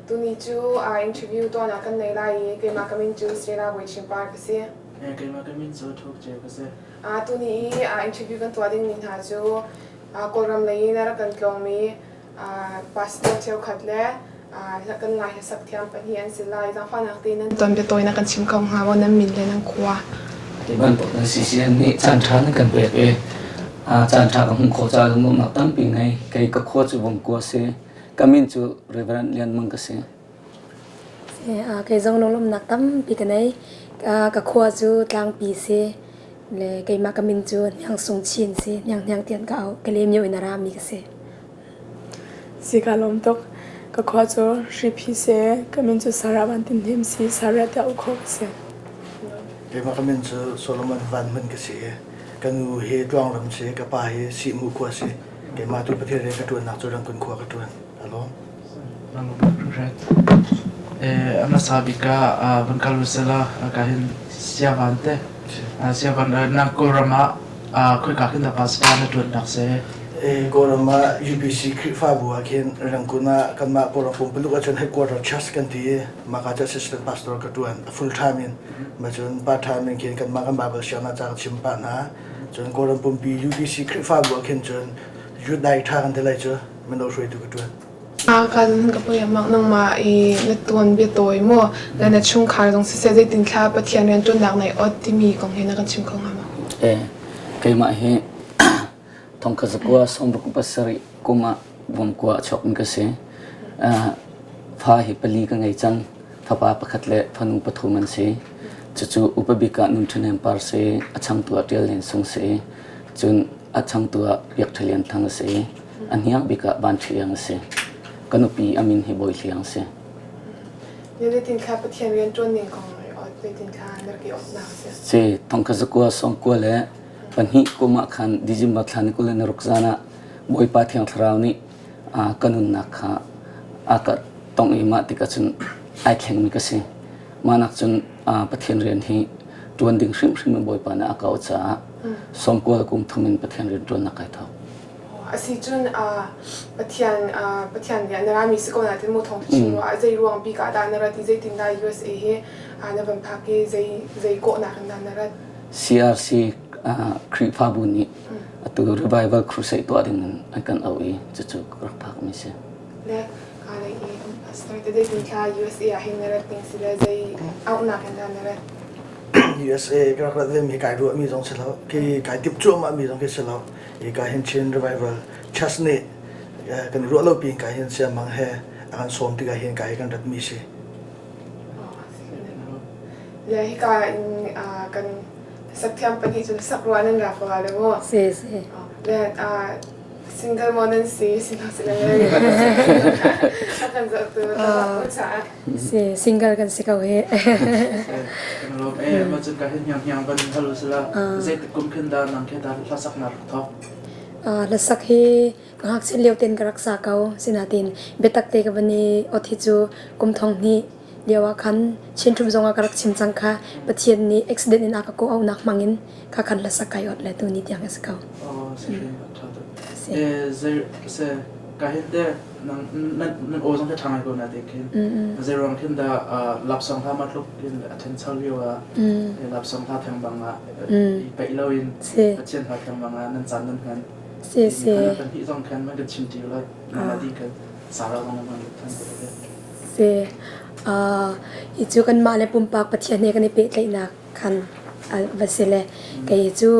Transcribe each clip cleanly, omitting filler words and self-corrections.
Tuni cu interview tuahnak kan nei lai i keimah ka min cu Stella Bawichim Par ka si. Keimah ka min cu Thuk Ceu ka si. Tuni i interview kan tuah dingmi hna cu Kawlram lei in a rak kan tlawngmi pastor cheukhat le kan Lai hlasak thiam pahnih an si lai. Zaangfahnak tein nan tuanbia tawi na kan chim kho hnga maw? Nan min le nan khua. Ti bantuk nan CCN nih caan ṭha nan kan pek i caan ṭha ka hmuh khawh caah lungnuamhnak tampi ngei. Kei ka khua cu Vomkua si. Ka min cu Reverend Lian Mang ka si. Kei zong lunglawmhnak tampi ka nei. Ka khua cu Tlangpi si. Le keimah ka min cu Hniang Sung Chin si. Hniang Hniang tian ka auh. Kalaymyo in a rami ka si. Si ka lawm tuk. Ka khua cu Hriphi si. Ka min cu Sarah Van Tin Hnem si. Sarah tiah auh khawh ka si. Keimah ka min cu Solomon Van Hmun ka si. Ka nu hi Tluangram si. Ka pa hi Sihmu khua si. Keimah tu Pathian rian ka ṭuannak cu Rangoon khua ka ṭuan. A lawm. A hmasa bik ah van kal usila ka hin siavan te siavan na Kawlram ah khoika khin dah pastor na ṭuannak si? Kawlram ah UBC Khrihfabu ah khin Rangoon ah kanmah Kawlram pumpuluk ahcun headquarter church kan ti i mah ka cu assistant pastor ka ṭuan a full time in ma cun part time in khin kanmah kan Bible sianginn ca ka chim pah hna Cun Kawlram pumpi UBC Khrihfabu ah khin cun youth director kan ti lai cu mino hruaitu ka ṭuan. Kan ka poi mak nangmah i na tuan bia tawi maw le na chungkhar zong siseh zeitin thla Pathian rian ṭuannak nei ot timi kong hi na kan chim kho hnga maw? Eh, keimah hi thongkhat zakua sawmruk pasarih kum ah Vomkua a chuak mi ka si. Fa hi pali ka ngei cang. Fapa pakhat le fanu pathum an si. Cucu upa bik ah Nun Ṭha Par si, a changtu ah Ṭial Lian Sung si, cun a changtu ah Biak Ṭha Lian Thang a si, a hniang bik ah Van Ṭhi Iang a si. Ka nupi a min hi Bawi Hliang a si. Zeitin thla Pathian rian ṭuan ning kong zeitin thla na rak i awknak a si? Si, thongkha zakua sawmkua le pahnih kum ah khan December thla ni 26 zan ah Bawipa Thiang Thlarau nih ka nunnak kha a ka tongh i mah tikah cun ai thlengmi ka si. Mah nak cun Pathian rian hi ṭuan ding hrimhrim in Bawipa nih a ka auh caah sawmkual kum thum in Pathian rian ṭuannak kai thawk. Asi cun Pathian Pathian nih na rami si ko na tin mu thawng chim ruah zei ruang bik ah dah na rat i zeitin dah USA hi na van phak i zei zei kawhnak in dah na rat? CRC Khrihfabu nih atu revival crusade tuah ding in an kan auh i cucu rak phakmi si. Le ka lei i pastor te zeitin thla USA ah hin na rat ning si le zei auhnak in dah na rat? USA ka rak rat ve mi kai ruah mi zong si lo khi kai tip cuahmah mi zong khi si lo i ka hin Chin revival church nih kan ruah lo pi ka hin siamang he a kan sawm tikah hin ka hi kan rat mi si. Le hika in kan sakthiam pahnih cun sak rua nan ra ko le mu. Si si. Le single mo nan si single si le kan zoh tu Si single kan si ko hi. Kan lawm e ma cun ka hin hiang hiang ban halu sila zei kum khin da nang khe da hlasak na rak thok. Hlasak hi ka ngakchiat lio ten ka rak sa ko sinatin biatak te ka van i ot hi cu kum thong hnih lio ah khan Chinthum zong ah ka rak chim cang kha Pathian nih accident in a ka kawh auhnak hmang in kha khan hlasak kai ot le tu ni tiang a si ko. Oh, si tha tuk. Eh zei se ka hin te nan nan nan aw zong te tha ngai ko na te khin. Zei ruang khin da lap song hla ma tluk in a then chau lio ah lap song hla theng bang ah i peih lo in Pathian hla theng bang ah nan caan nan hman. Si si. Kan hi zong khan man kan chim ti lai. Na di kan Sarah zong man than ko te. Si. Hi cu kanmah le pumpak Pathian he kan i pehtlaihnak khan va si le kei cu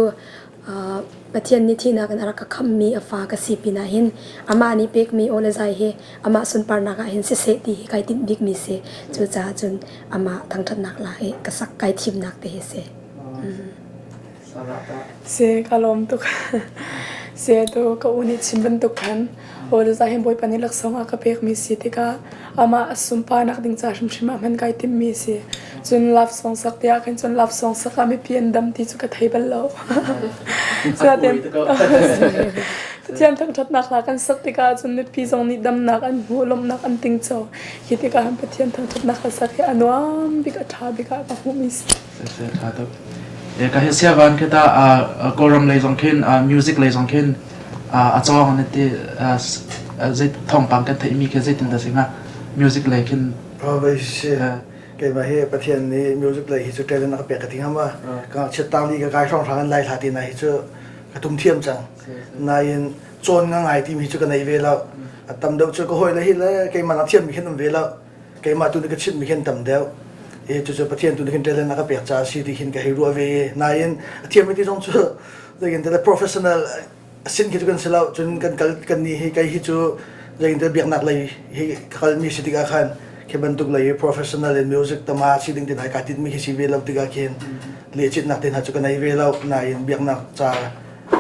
Pathian nih thihnak in a rak ka khamhmi a fa ka si pinah hin amah nih pekmi aw le zai hi amah sunparnak ah hin siseh ti hi kai tinh bikmi si. Cucaah cun amah thangṭhatnak la hi ka sak kai thimnak te hi si. Si, ka lawm tuk. Si, atu ka u nih chim bantuk khan aw le zai hin Bawipa nih laksawng a ka pekmi si tikah amah a sunparnak ding ca hrimhrim ah hman kai timhmi a si. Cun love song sak tiah khin cun love song sak ah mipi an dam ti cu ka thei bal lo. Pathian thangṭhatnak hla kan sak tikah cun mipi zong nih damnak an hmu, lawmhnak an tingco. Hi tikah hin Pathian thangṭhatnak hla sak hi a nuam bik, a ṭha bik ah ka hmuhmi si. Tha tuk. Ka hi siavan khi ta Kawlram lei zong khin music lei zong khin a cawng na ti zei thawngpang kan theihmi khi zeitin dah si hnga? Music lei khin Vai si. Keimah hi Pathian nih music lei hi cu talent a ka pek ka ti hnga ma. Ka ngakchiat tang li ka kai hrawng hrang in lai hla ti na hi cu ka tum thiam cang. Nain cawn nga ngai timi cu ka nei ve lo. A tam deuh cu ka hawi le hi le keimah nak thiam mi khin um ve lo. Keimah tu nih ka chimh mi khin tam deuh. E cucu Pathian tu nih khin talent a ka pek caah si ti khin ka hei ruah ve i nain a thiam mi ti zong cu zeitin te professional sin khi cu kan si lo cun kan kal kan nih hi kei hi cu zeitin biaknak lei hi ka kalmi si tikah khan khi bantuk lei hi professional in music tama si ding te hna kai tinhmi khi si ve lo tikah khin lehcitnak te hna cu ka nei ve lo nain biaknak ca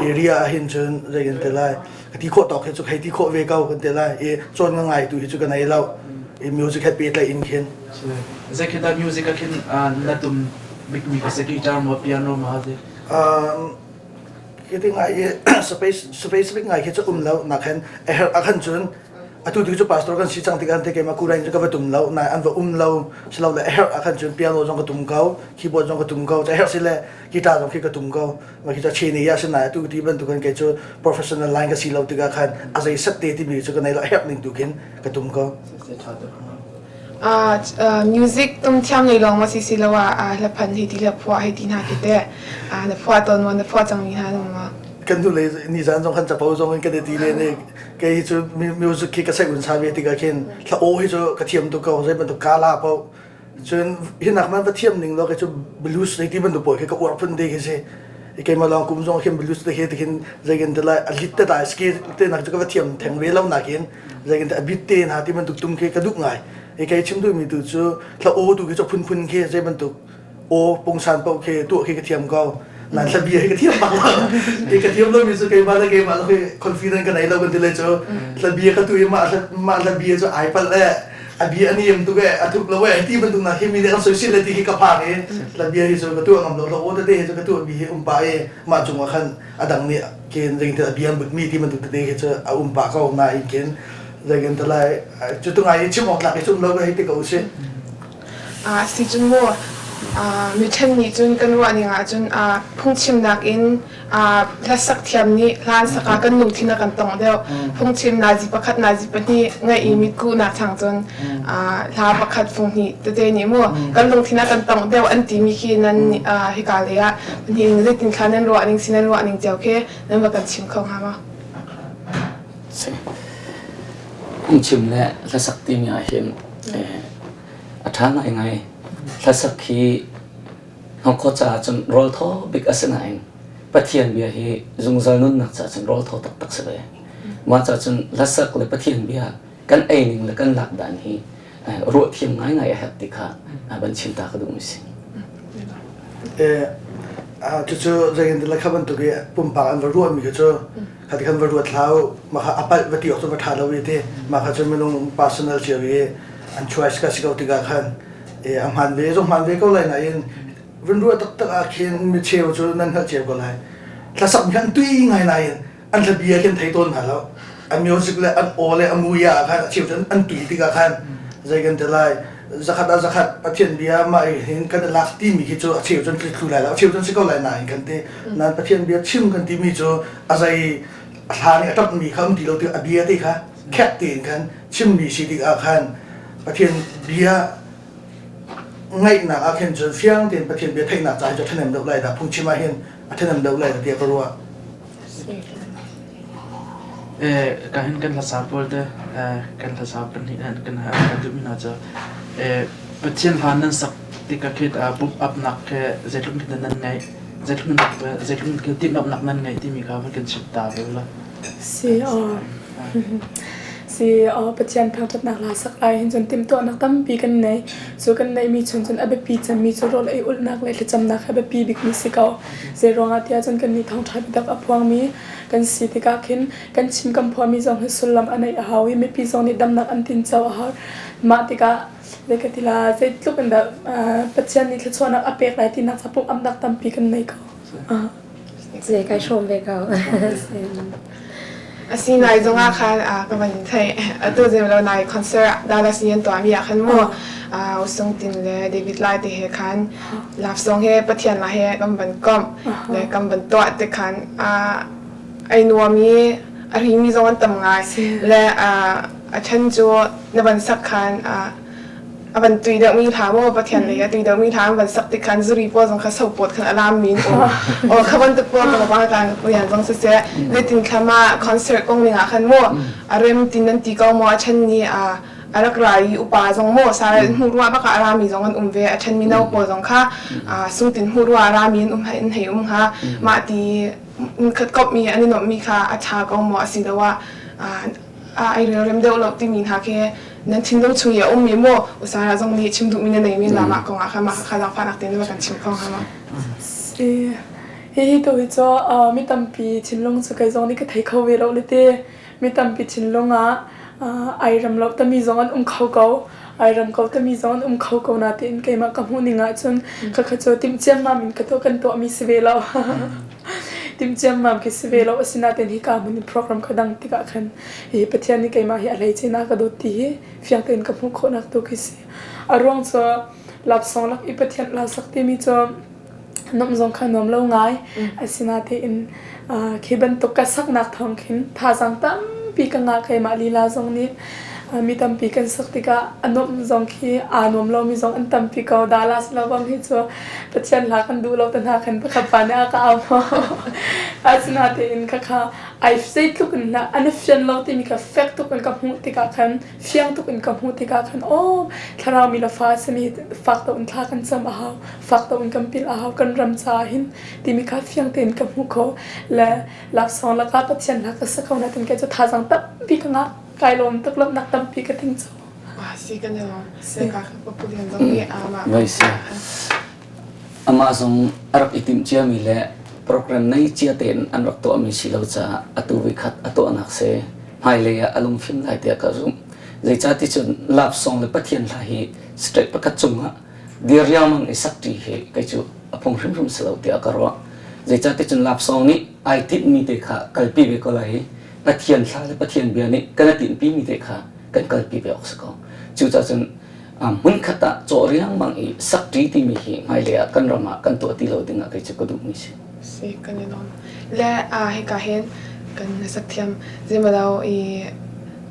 area ah hin cun zeitin te lai ka ti khawh tawk hi cu hei ti khawh ve ko kan ti lai i cawn nga ngai tu hi cu ka nei lo i music he pehtlaih in khin Zei khi dah music ah khin na tum bikmi ka si guitar maw piano maw ti Khi ti ngai i specific ngai khi cu um lo nak hin a herh ah khan cun atu tu cu pastor kan si cang tikah te keimah kurain cu ka va tum lo na an va um lo silo le a herh ah khan cun piano zong ka tum ko keyboard zong ka tum ko a herh si le guitar zong khi ka tum ko ma khi ca chini ya sin nai atu ti bantukin kei cu professional line ka si lo tikah khan a zei set te timi cu ka nei lo a herh ning tu khin ka tum ko Music tum thiam lei lawng ma si si lo ah hlaphan hei ti le phuah hei ti hna khi teh na phuah tawn maw na phuah cangmi hna na maw? Kan hnu lei nizan zong khan capo zong in kan i ti len i kei hi cu music khi ka saih un sa ve tikah khin thla aw hi cu ka thiam tuk ko zei bantuk gala paoh cun hinak man va thiam ning law kei cu blues hei ti bantuk pawl khi ka uar phun te khi si keimah lawng kum zong khin blues te khi ti khin zeikin te lai a lit te dai ski te nak cu ka va thiam theng ve lo nakin zeikin te a bit te hna ti bantuk tum khi ka duh ngai i kei chim duhmi tu cu thla aw tu khi cu phunphun khi zei bantuk aw pungsan paoh khi tuah khi ka thiam ko nan thla bia hi ka thiam bak lo i ka thiam lomi cu keimah le keimah lo hi confident ka nei lo kan ti le cu thla bia ka tu i mah mah thla bia cu ai palh le a bia a niam tuk e a thuk lo e ti bantuk na hi mi nih an soisel le ti hi ka phang i thla bia hi cu ka tuah ngam lo lo aw tete hi cu ka tuah mi hi um pah i mah cungah khan a dang nih kin ring te a bia an but mi ti bantuk tete hi cu a um pah ko nain khin zeikin te lai cu tu ngai i chim awk tlak i cum lo hei ti ko usih. Si cun mu mi ṭhen nih cun kan ruah ning ahcun phungchimnak in hlasak thiam nih hlan sak ah kan lungthin a kan tongh deuh. Phungchim nazi pakhat nazi pahnih ngaih i mitkuhnak chang cun hla pakhat fung hnih tete nih mu kan lungthin a kan tongh deuh an timi khi nan hika lei ah pahnih zeitin thla nan ruah ning si nan ruah ning cio khi nan va kan chim kho hnga maw? Phungchim le hlasak timi ahhin a ṭha ngaingai. Hlasak hi hnawkhaw caah cun rawl thaw bik a si nain Pathian bia hi zungzal nunnak caah cun rawl thaw taktak si ve. Mah caah cun hlasak le Pathian bia kan ei ning le kan lak dan hi ruah thiam ngaingai a herh ti kha van chim ta ka duhmi si. Cucu zeitin le kha bantuk i pumpak an va ruahmi kha cu khati khan va ruat hlah u mah kha a palh va ti awk cu va ṭha lo i ti mah kha cu minung personal cio i an choice ka si ko tikah khan a hmaan ve zong hmaan ve ko lai nain vun ruah taktak ah khin mi cheu cu nan hngalh cio ko lai hlasak mi khan tui ngai nain an hlabia khin thei tawn hna lo a music le an aw le a mui ah khan a cheu cu an tui tikah khan zei kan ti lai zakhat ah zakhat Pathian bia mah hin kan i lak timi khi cu a cheu cun thlu lai lo a cheu cun si ko lai nain kan ti nan Pathian bia chim kan timi cu a zei a hla nih a ṭapmi kha um ti lo ti a bia te kha khek tein khan chimmi si tikah khan Pathian bia ngaihnak ah khin cun fiang tein Pathian bia theihnak ca hi cu a ṭhahnem deuh lai dah phungchim ah hin a ṭhahnem deuh lai tiah ka ruah. Ka hin kan hlasa pawl te kan hlasa pahnih kan kan kan duhmi hna cu Pathian hla nan sak tikah khin pumh upnak he zeitluk in nan ngeih zeitluk zeitluk in timhlamhnak nan ngeih timi kha van kan chim ta ve la. Si Si Pathian thangṭhatnak hla sak lai hin cun timhtuahnak tampi kan nei. Cu kan neihmi chung cun a biapi cemmi cu rawl ei ulhnak le thlacamnak hi a biapi bikmi si ko. Zeiruangah tiah cun kannih thawngṭha biatak a phuangmi kan si tikah khin kan chim kan phuahmi zong hi sullam a neih a hau i mipi zong nih damnak an tinco a hau. Mah tikah zei ka ti la zeitluk in dah Pathian nih thluachuahnak a pek lai tinak ca pumh-amnak tampi kan nei ko. Zei kai hrawm ve ko. Asi nai zongah khan ka van theih atu zem lo nai concert Dallas ni an tuahmi ah khan mu Usung Tin le David Lai te he khan love song he Pathian la he kan van komh le kan van tuah te khan ai nuam i a rimi zong an tam ngai le. A ṭhen cu na van sak khan a van tui deuhmi hla maw Pathian lei a tui deuhmi hla an van sak tik khan zuri pawl zong kha sopawt khan a lam mi an um. Aw kha bantuk pawl ka bang kan rian zong siseh zeitin thlam ah concert kong ning ah khan maw a rem tin nan ti ko maw a ṭhen ni a a rak ra i upa zong maw sa hmuh ruah bak ah a rami zong an um ve a ṭhen mino pawl zong kha sungtin hmuh ruah a rami an um an hei um hnga mah ti khat kop mi an i nuamh mi kha a ṭha ko maw asiloah ai relrem deuh lo timi hna khi nan thinlung chung i a ummi maw usara zong nih chim duhmi na neimi la mah kong ah khan mah kha zaangfahnak tein na kan chim kho hnga ma? Si hihi tu hi cu mi tampi thinlung cu kei zong nih ka thei kho ve lo le ti mi tampi thinlung ah ai ram lo tami zong an um kho ko ai ram ko tami zong an um kho ko na tiin keimah ka hmuh ning ahcun khakha cu timh ciammam in ka tuah kan tuahmi si ve lo timh ciammam khi si ve lo asinain hika hmun in program ka dang tikah khan hi Pathian nih keimah hi a hleice na ka dawt ti hi fiang tein ka hmuh khawhnak tu khi si a ruang cu lapsong lak i Pathian la sak timi cu nuamh zong kha nuam lo ngai. Asinain khi bantuk ka saknak thawng khin thazaang tampi ka ngah keimah lila zong nih mi tampi kan sak tikah a nuamh zong khi aa nuam lomi zong an tampi ko. Dallas lo bang hi cu Pathian hla kan duh lo te hna khan pakhat pa nih a ka au maw. Asinain khakha ai zeitluk in an i fian lo timi kha fek tuk in ka hmuh tikah khan fiang tuk in ka hmuh tikah khan aw thlarau mi le fa a simi fak deuh in thla kan cam a hau fak deuh in kan pil a hau kan ram caah hin timi kha fiang tein ka hmuh kho le laksawng lakah Pathian hla ka sa kho na tin kai cu thazaang tampi ka ngah kai lawm tuk lawmhnak tampi ka ting cho si kan lawm si ka papulian zong nih amah Vai si Amah zong a rak i timh ciami le program nei cia tein an rak tuahmi si lo caah atu voikhat a tuahnak si hmailei ah a lungfim lai tiah ka zumh. Zeicahti cun love song le Pathian hla hi straight pakhat cungah dir riangmang i sak ṭi hi kei cu a phung hrimhrim si lo tiah ka ruah. Zeicahti cun love song nih ai tinhmi te kha kalpi ve ko lai i Pathian hla le Pathian bia nih kan i tinhpimi te kha kan kalpi ve awk si ko. Cucaah cun hmunkhat ah cawh riangmang i sakṭi timi hi hmailei ah kan ram ah kan tuah ti lo ding ah kei cu ka duhmi si. Si kan i lawm. Le hika hin kan sak thiam zeimalo i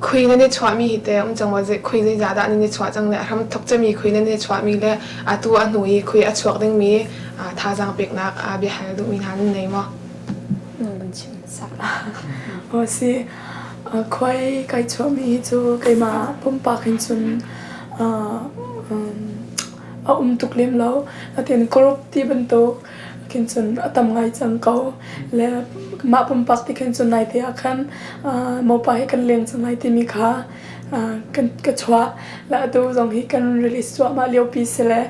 khui nan i chuahmi hi te um cang maw khui zeizah dah nan i chuah cang le a hram thok cemi khui nan i chuahmi le atu a hnu i khui a chuak dingmi thazaang peknak biahal duhmi hna nan nei maw? Nan chim sak. Oh si Khuai kai chuahmi hi cu keimah pumpak hin cun a um tuk lem lo. Natin group ti bantuk khin cun a tam ngai cang ko. Le mah pumpak ti khin cun naite ah khan mopa hi kan leng cang lai timi kha kan ka chuah. Le atu zong hi kan release cuahmah liopi si le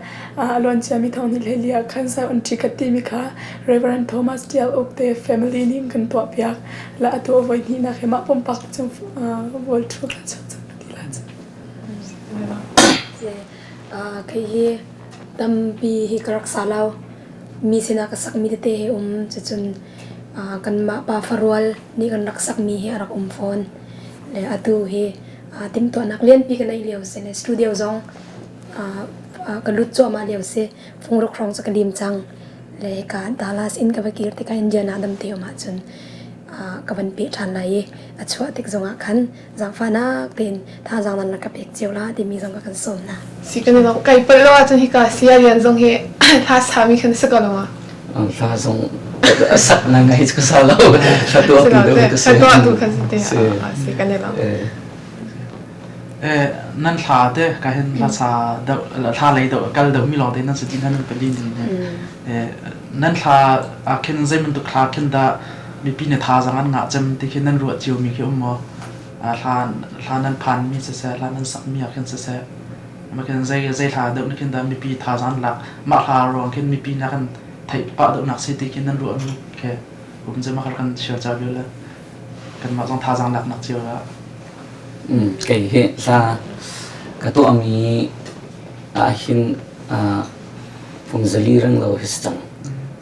a luanciami thawng ni hlei li ah khan Zion Ticket timi kha Reverend Thomas Tial Uk te family nih kan tuahpiak. La atu a voi hnihnak hi mah pumpak cu World Tour kan chuak cang ti la cu. Kei hi tampi hi ka rak sa lo. Mi sinah ka sakmi tete hi um cucun kanmah pa farual nih kan rak sakmi hi a rak um fawn. Le atu hi timhtuahnak lianpi ka neih lio si le studio zong ka lut cuahmah lio si. Fungruk hrawng cu ka lim cang. Le hika Dallas in ka va kir tikah Indiana dam te um ahcun ka van peh ṭhan lai i a chuah tik zongah khan zaangfahnak tein thazaang nan rak ka pek cio la timi zong ka kan sawm hna. Si kan i kai palh lo ahcun hika sia rian zong hi hla sami khan si ko lo ma? Hla zong a sak na ngai ka sa lo. Hla tuah tu deuh ka si. Hla tuah tu kan si te. Si kan i lo. Nan hla te ka hin hla sa deuh hla lei deuh kal deuh mi lawng te nan si ti nan pali ning nan hla ah khin zei bantuk hla khin dah mipi nih thazaang an ngah cem ti khi nan ruah cio mi khi um maw hla hla nan phan mi siseh hla nan sak mi ah khin siseh ma khin zei zei hla deuh nih khin dah mipi thazaang lak mah hla ruang khin mipi na kan theih pah deuh nak si ti khin nan ruah mi khi um cem ma kan share cha vial le kanmah zong thazaang lak nak cio ah Kei hi hla ka tuahmi ahhin kum zali renglo hi si cang.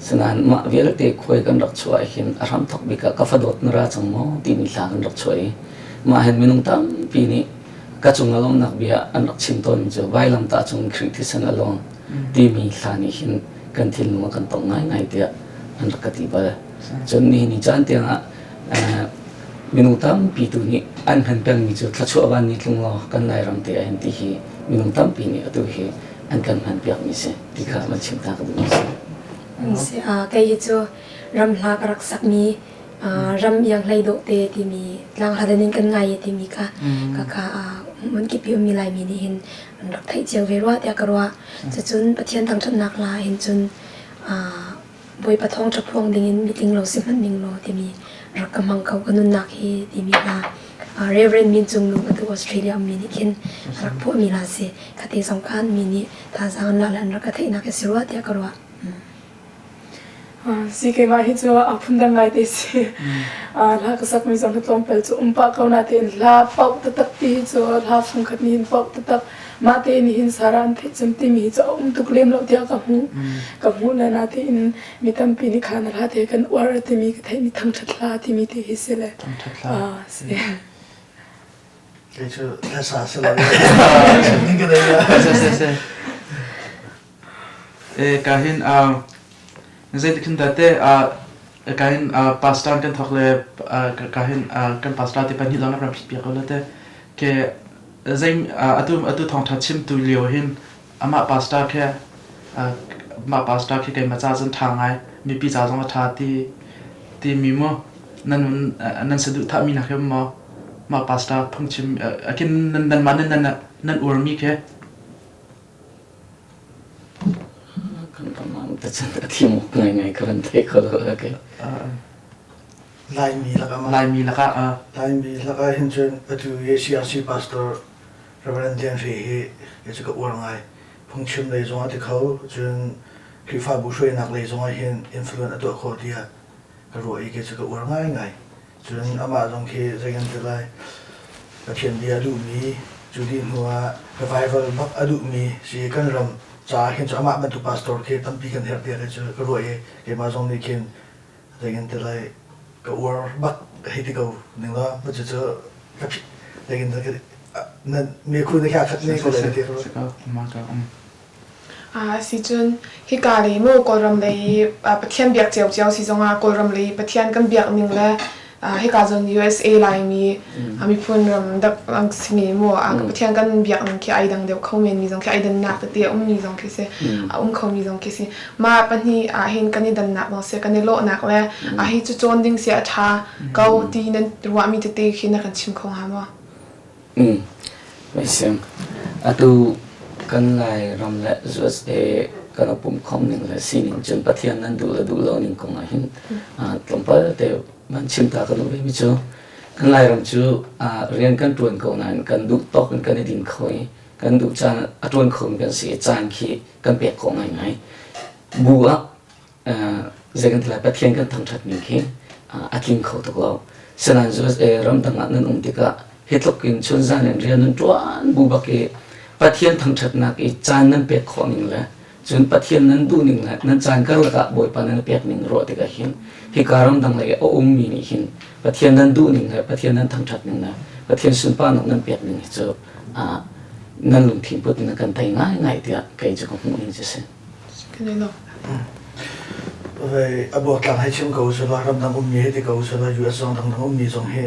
Sinain mah vialte khuai kan rak chuah ahhin a hramthawk bik ah ka fadawt na ra cang maw timi hla kan rak chuah i mah hin minung tampi nih ka cung a lawmnak bia an rak chim tawnmi cu vailamtah cung Khrih thisen a luang timi hla nih hin kan thinlung a kan tongh ngaingai tiah an rak ka ti bal. Cun nihin ni caan tiangah. Minung tampi tu nih an hman pengmi cu thluachuah van ni tlung law kan Lairam te ah hin ti hi minung tampi nih atu hi an kan hman piakmi si ti kha van chim ta ka duhmi si. Si, kei hi cu ram hla ka rak sakmi ram iang hlei dawh te timi tlang hla in kan ngai timi kha ka kha hmun kip i ummi Laimi nih hin an rak theih cio ve rua tiah ka ruah. Cucun Pathian thangṭhatnak hla hin cun Bawipa thawngṭha phuang dingin mitling lo si hmanh ning law timi rak ka hmang kho ka nunnak hi timi hla Reverend Min Cung Nung atu Australia ummi nih khin a rak phuahmi hla si. Khate zong khan mi nih thazaang an lak le an rak ka theihnak hi si rua tiah ka ruah. Si keimah hi cu a phundang ngai te si. Hla ka sakmi zong hi tlawmpal cu um pah ko natein hla pauh taktak ti hi cu hla fungkhat nih hin pauh taktak mah te nih hin Sarah an theih cem timi hi cu a um tuk lem lo tiah ka hmuh. Ka hmuh le natein mi tampi nih khan hla te kan uar timi ka theihmi thangṭhat hla timi te hi si le. Thangṭhat hla. Si. Kei cu hlasa si lo. Ning ka nei. Si si si. E ka hin zeitik hin dah te ka hin pastor kan thawk le ka hin kan pastor te pahnih zong ram phit piak ko la te ke zei atu atu thawngtha chim tu lio hin amah pastor khe mah pastor khi keimah ca cun ṭha ngai mipi ca zong a ṭha ti ti mi mu nan nan saduhthah mi nak hi maw mah pastor phungchim akin nan nan mah nan nan nan uar mi khi Kan pamam ta cun a thim awk ngaingai ka van thei kho lo ke. Laimi lakah ma? Laimi lakah ah. Laimi lakah hin cun atu hi CRC pastor Reverend Lian Hre hi kei cu ka uar ngai. Phungchim lei zong a ti kho, cun Khrihfabu hruainak lei zong ah hin influence a tuah khawh tiah ka ruah i kei cu ka uar ngaingai. Cun amah zong khi zei kan ti lai, Pathian bia a duhmi, cu dih hnu ah revival bak a duhmi si kan ram caah hin cu amah bantuk pastor khi tampi kan herh tiah kei cu ka ruah i keimah zong nih khin zei kan ti lai, ka uar bak hei ti ko ning law cucu ka zei kan ti nan mekhu na kha khat ne ko lai ti ka ruah. Sicun hika lei mu Kawlram lei Pathian biak ciocio si zongah Kawlram lei Pathian kan biak ning le hika zon USA Laimi miphun ram dak simi mu Pathian kan biak ning khi ai dang deuh kho men mi zong khi ai dannak tete a ummi zong khi si a um kho mi zong khi si mah pahnih ah hin kan i dannak zong si kan i lawhnak le a hi cu cawn ding si a ṭha ko ti nan ruahmi tete khi na kan chim kho hnga maw? Meisiang, atu kan Lairam le USA kan i pumkhawm ning le sining cun Pathian nan duh le duh lo ning kong ah hin tlawmpal te van chim ta ka duh ve mi cu kan Lairam cu rian kan ṭuan ko nain kan duh tawk in kan i din kho i kan duh caan a ṭuan khomi kan si i caan khi kan pek khawh ngaingai. Bu ah zei kan ti lai Pathian kan thangṭhat ning khi a tling kho tuk lo. Sinain USA ramdang ah nan um tikah hi tluk in chunzan in rian nan ṭuan bu bak i Pathian thangṭhatnak i caan nan pek khawh ning le cun Pathian nan duh ning le nan caan karlak ah Bawipa nan pek ning ruah tikah hin hika ramdang lei a ummi nih hin Pathian nan duh ning le Pathian nan thangṭhat ning le Pathian sunparnak nan pek ning hi cu nan lungthin put in kan tei ngaingai tiah kei cu ka hmuh ning cu si. Vei a buaktlang hei chim ko usila ramdang ummi hei ti ko usila US zong dangdang ummi zong hi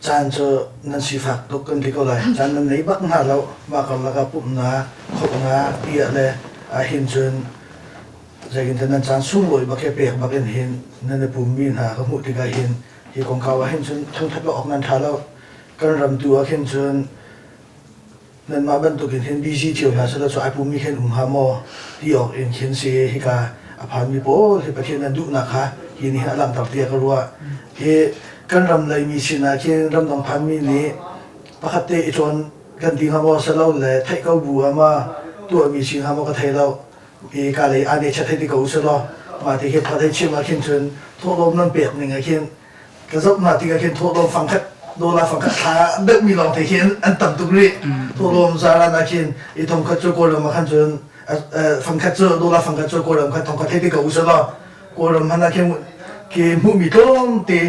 caan cu nan sifak tuk kan ti ko lai. Caan nan nei bak hna lo. Mah karlak ah pumhnak, khawhnak ti ah le ahhin cun zeitintiah nan caan sunglawi bak he pek bak in hin nan i pummi hna ka hmuh tikah hin hi kongkau ah hin cun thangthat lo awk nan ṭha lo. Kan ram tu ah khin cun Nanmah bantukin hin busy cio hna selaw cu ai pummi khin um hnga maw ti awk in khin si hika a phanmi pawl hi Pathian nan duhnak kha hi nih hin a langhter tiah ka ruah. Hi kan ram leimi sinah khin ramdang phanmi nih pakhat te i cawn kan ti hnga maw selo le theih ko bu ah ma tuahmi si hnga maw ka thei lo. Hi ka lei aa ne chat hei ti ko usih law mah ti khi pakhat hei chim ah khin cun thawhlawm nan pek ning ah khin ka zoh hna tikah khin thawhlawm fangkhat dollar fangkhat thla deuhmi lawng te khi an tam tuk rih thawhlawm zaran ah khin i thongkhat cu kawlram ah khan cun fangkhat cu dollar fangkhat cu kawlram khan thongkhat hei ti ko usih law kawlram hmanh ah khin khi hmuhmi tlawm te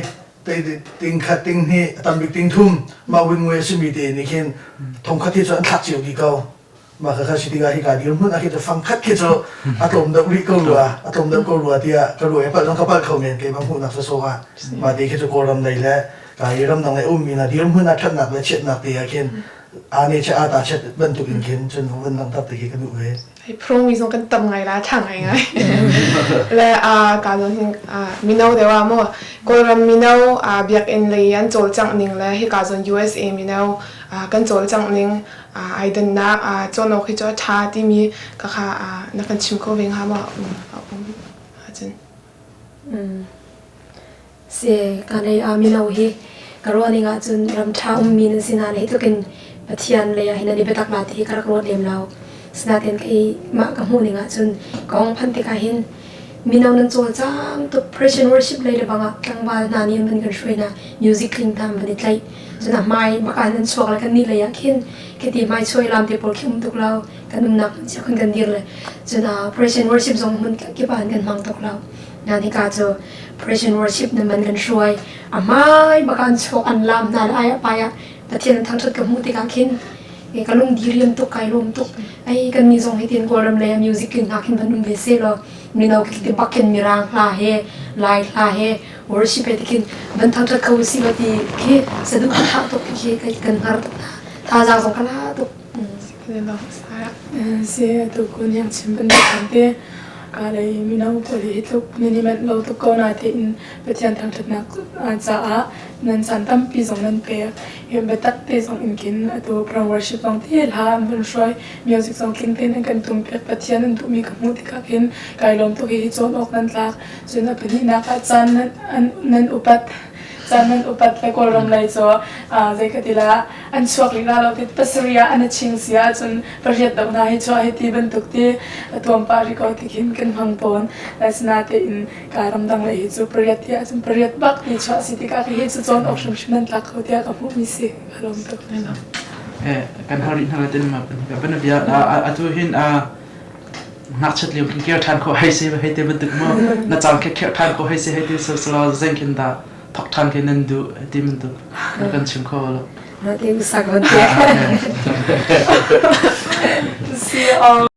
ting khat ting hnih a tam bik ting thum mah win ngwe simi te nih khin thongkhat hi cu an thlak cio dih ko Mah kha si tikah hika dirhmun ah khi cu fangkhat khi cu a tlawm deuh rih ko rua a tlawm deuh ko rua tiah ka ruah i palh zong ka palh kho men keimah hmuhnak sawsawh ah mah ti khi cu Kawlram lei le. Ka i ramdang le ummi na dirhmun ah ṭhatnak le chiatnak te ah khin aa ne chia aa ta chiat bantuk in khin cun vun langhter te khi ka duh ve. Phurmi zong kan tam ngai la ṭha ngai ngai. Le a ka zon hin mino deuh ah mu Kawlram mino biakinn lei an cawlcangh ning le hika zon USA mino kan cawlcangh ning ai dannak cawn awk hi cu a ṭha timi ka kha na kan chim kho ve hnga maw um ahcun. Si, ka lei ah mino hi ka ruah ning ahcun ram ṭha ummi nan si nain hi tlukin Pathian lei ah hin nan i biatak la ti hi ka rak ruat lem lo. Sinain keimah ka hmuh ning ahcun ka hung phanh tikah hin mino nan cawlcang tuk praise and worship lei le bangah tlangval hna nih an van kan hruai hna music tling hna an van i tlaih cun a hmai bak ah nan chuak le kannih lei ah khin khiti hmai chuai lam te pawl khi um tuk lo kan umnak hmun cio khan kan dir le cun praise and worship zong hmun kip ah kan hmang tuk lo Na hika cu praise and worship nan man kan hruai. A hmai bak an chuak an lam hna le ai a pai ah Pathian thangṭhat ka hmuh tikah khin ka lung diriam tuk kai lawm tuk. Ai kan nih zong hi tin Kawlram lei ah music ling hna khin van um ve se law mino ti bak khin mirang hla he lai hla he worship he tikhin van thangṭhat kho si law ti khi saduh ka thah tuk khi kan hngar tuk hna. Thazaang zong ka la tuk. Si atu kun yang chim bantuk kan te ka lei mino pawl hi tluk nan i manh lo tuk ko na tein Pathian thangṭhatnak caah nan caan tampi zong nan pek. Hi biatak te zong in kin atu pro worship zong te hla an vun hruai music zong tling tein an kan tum piak Pathian an duhmi ka hmuh tikah khin kai lawm tuk hi cawn awk nan tlak. Cun a pahnihnak ah caan nan nan upat caan nan upat le Kawlram lei cu zei ka ti la an chuak rih la lo ti pasarih ah an a ching si ahcun pariat deuh hna hi chuah hi ti bantuk ti a tuam pah rih ko ti khin kan hmang tawn asinatein ka ramdang lei hi cu pariat ti ahcun pariat bak ti chuah si tikah hi cu cawn awk hrimhrim nan tlak kho tiah ka hmuhmi si ka lawm tuk. Kan har rih hna tin ma ban bia atu hin a ngakchiat lio khin kir ṭhan khawh hei si hei te bantuk mu na caan khe khirh ṭhan khawh hei si hei ti sila zeng khin dah thok ṭhan khi nan duh ti bantuk na kan chim kho lo. Na te sak van te. Si um.